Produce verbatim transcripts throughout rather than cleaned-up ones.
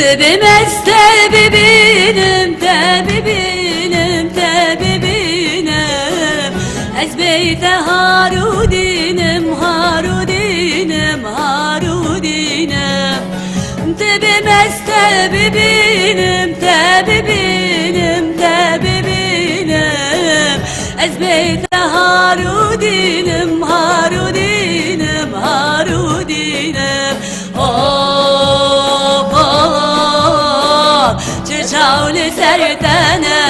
Dibim ez te bibînim, te bibînim, te bibînim. Ez bê te harûdînim, harûdînim, harûdînim. Dibim ez te bibînim, te bibînim, te bibînim. Ez bê te harûdînim, harûdînim, harûdînim. Hop, hop, çi çaw li ser te ne.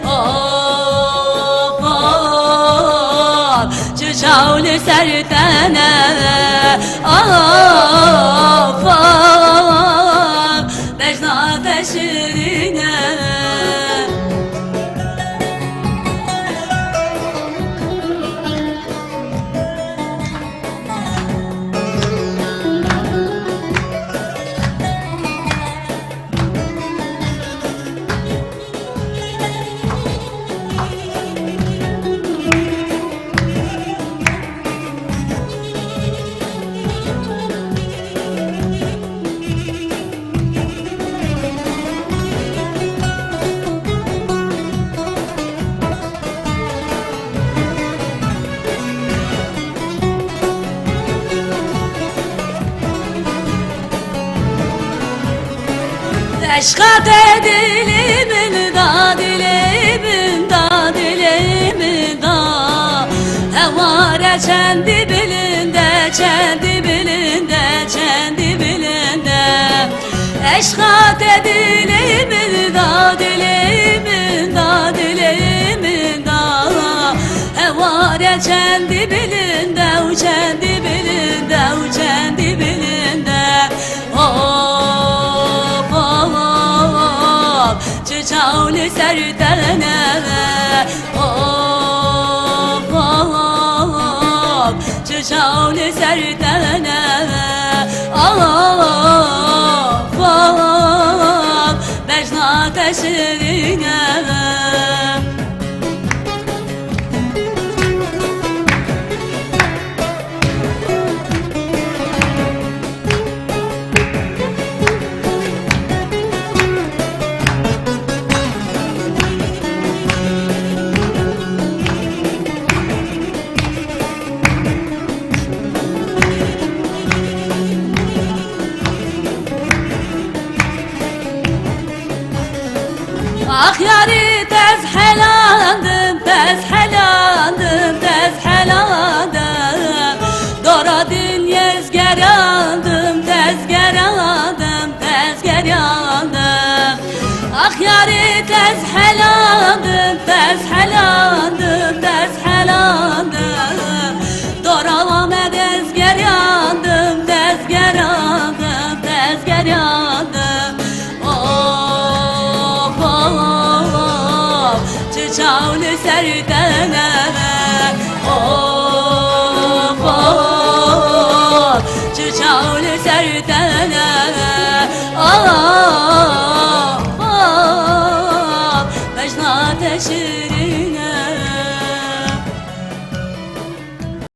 Hop, hop, çi çaw li ser te ne. Hop, hop, bejna te şirîn e. Eşqa te dilê min da, dilê min da, dilê min da. Heware çendî bilind e, çendî bilind e, çendî bilind e. Eşqa te dilê min da, dilê min da, dilê min da. Heware çendî bilind e û çendî bilind e û çendî bilind e. Hop, hop, hop, çi çaw li ser te ne. Hop, hop, hop, çi çaw li ser te ne. Hop, hop, bejna te şirîn e. Ax yarî te ez helandim, te ez helandim, te ez helandim. Dora dinyê ez gerandim, te ez gerandim, te ez gerandim. Ax yarî te ez helandim, te ez helandim, te ez helandim. Dora me de ez gerandim, te ez gerandim, te ez gerandim. Hop, hop, hop, çi çaw li ser te ne. Hop, hop, hop, çi çaw li ser te ne. Hop, hop, bejna te şirîn.